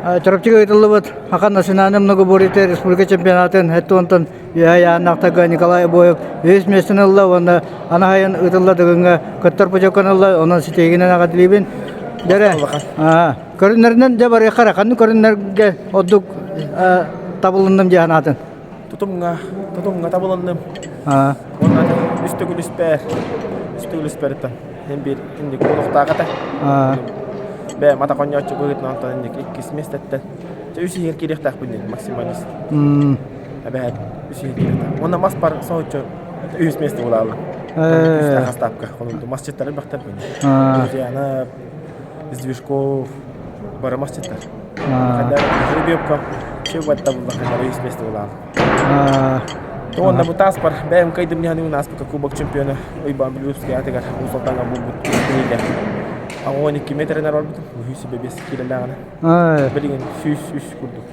Чурапчыга ыытыллыбыт Саха национальнай многоборье республика чемпионатын 70-тан үөһэ ыйааннаахтарга Николай Обоев үһүс миэстэни ылла уонна анаһайын ыытылла Дыгыҥҥа кыттар путевканы ылла, онон ситиһигинэн эҕэрдэлиибин. Дьэрэ, көрүннэринэн дьэ барыахха эрэ, ханнык көрүннэргэ ордук табылынным дии санаатын? Тутумҥа, тутумҥа табылынным. Уонна үс төгүл үспэр, үс төгүл үспэриттэн Мин биир инник олохтоох этэ. Бэйэм ата хонньооччу быһыытынан онтон инник иккис миэстэттэн. Чэ үс иһигэр киириэхтээхпин диэн максималист. Эбэһээт үс иһигэр киириэхтээх. Уонна мас бар соһуччу үһүс миэстэ булаалым. Күүстээх астаапка хонунту. Масчыттары бэхтэрбин. Друзьяна, Сдвижков, бары масчыттар. Когда жеребьевка чего табылла үһүс миэстэ булаалым. Уонна бу тааспар бэйэм кыайдым диэн ааспыкка Кубок чемпиона Уйбаан Бүлүүскэй аатыгар Уус Алдаҥҥа буолбут күрэхтэһиигэ 12 метринэн барбытым. Үһүс сүбэ биэс киилэлээҕинэ. Билигин 103 курдук.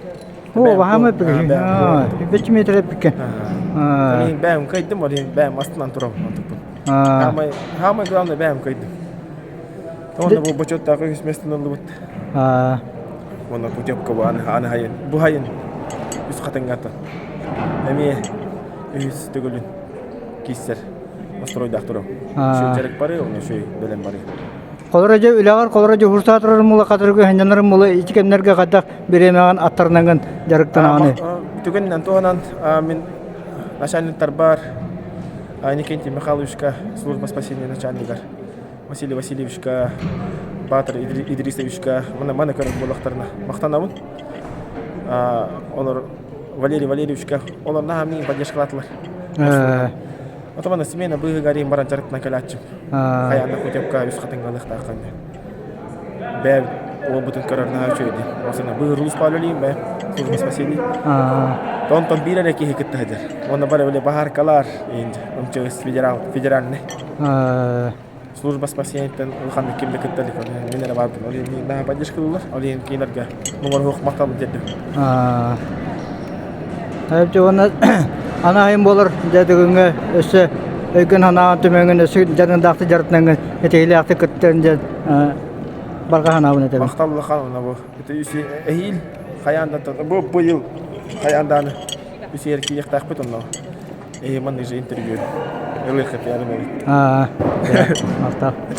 О, баһаам эппикэ. Бэч метр эппикэ. Мин бэйэм кыайдым, ол иһин бэйэм астынан турабын онтукпун. Самый, самый главное бэйэм кыайдым. Уонна бу бочуоттаах үһүс миэстэни ыллыбыт. Уонна путевка бу аны аны хайын бу хайын үс хатыҥҥа эмиэ үһүс төгүлүн кииссэр настройдаах турам. Үчүгэй дьарык бары, онно үчүгэй бэлэм бары. Холоро дьэ үлэҕэр холоро дьуһурсаа турар мула хатыргы ханньанар мула ити кэмнэргэ хайдах бириэмэҕин аттарынаҥын дьарыктанаҕыный? Түгэнинэн туһанан мин начальниктарбар Никентий Михайловичка служба спасения начальнигар Василий Васильевичка, Баатыр Идрисовичка маны маны көрөр буоллахтарына махтанабын. Олор Валерий Валерьевичка олор наһаа миигин поддержкалаатылар. Отомана смена быыһыгар иин баран дьарыктанан кэлээччим. Хайаан да путевка үс хатыҥҥа ылыахтааххын диэн. Бэйэм уолбутун көрөр наһаа үчүгэй дии. Осына быыһыр улууспа үлэлиим бэйэм служба спасения. Онтон биир эрэ киһи кытта сылдьар. Уонна бары били баһааркалар, МЧС федерал, федеральный. Служба спасениеттан улаханнык ким да кытта илик. Мин эрэ баарбын. Ол иһин наһаа поддержка ыллылар. Ол иһин кинилэргэ муҥар суох махталбын тиэрдим. Уонна анаайым буолар дьэ бүгүҥҥү өссө өйгүн санааҕын түмэҥҥин өссө дьарыгындаахтык дьарыктанаҥҥын этиилээхтик кыттыан диэн барҕа санаабын этэбин. Махтал улахан уонна бу эһиил хайаан да бу быйыл хайаан даҕаны үс иһэр киириэхтээхпит онно Эһи маннык же интервью ылыаххыт ярым эбит. Аа, махтал.